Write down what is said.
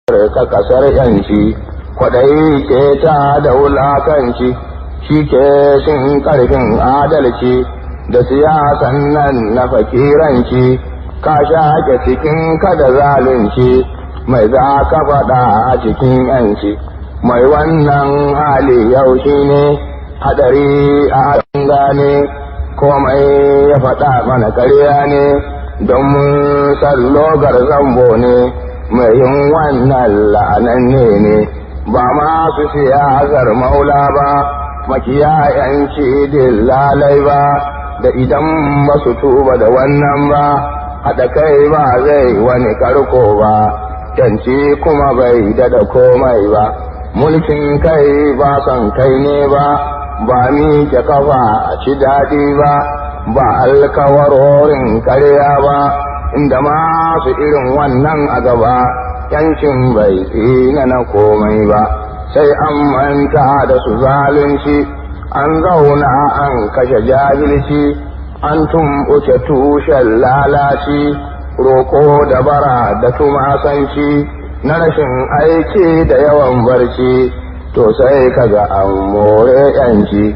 Afirka kasar yanci, kwaɗayi ke ta da wulakanci, shi ke shin ƙarfin adalci da siyasan nan na fakiranci, ka shaƙe cikin kada zalunci, mai za ka faɗa a cikin yanci? Mai wannan hali yau shi ne hadari a gane komai ya faɗa mana karya ne, don mun sallogar zambo ne. Mai yin wannan la'ananne ne, ba masu siyasar maula ba, makiya yanci lalai ba, da idan ba su tuba da wannan ba, haɗa kai ba zai wani karko ba, yanci kuma bai dada komai ba. Mulkin kai ba son kai ne ba, ba miƙe kafa a ci daɗi ba, ba alkawarorin karya ba, inda masu irin wannan a gaba, yancin bai tsina na komai ba. Sai an manta da su zalunci, an zauna an kashe jahilci, an tumɓuke tushen lalaci, roƙo da bara da tumasanci na rashin aiki da yawan barci, to sai kaga an more yanci.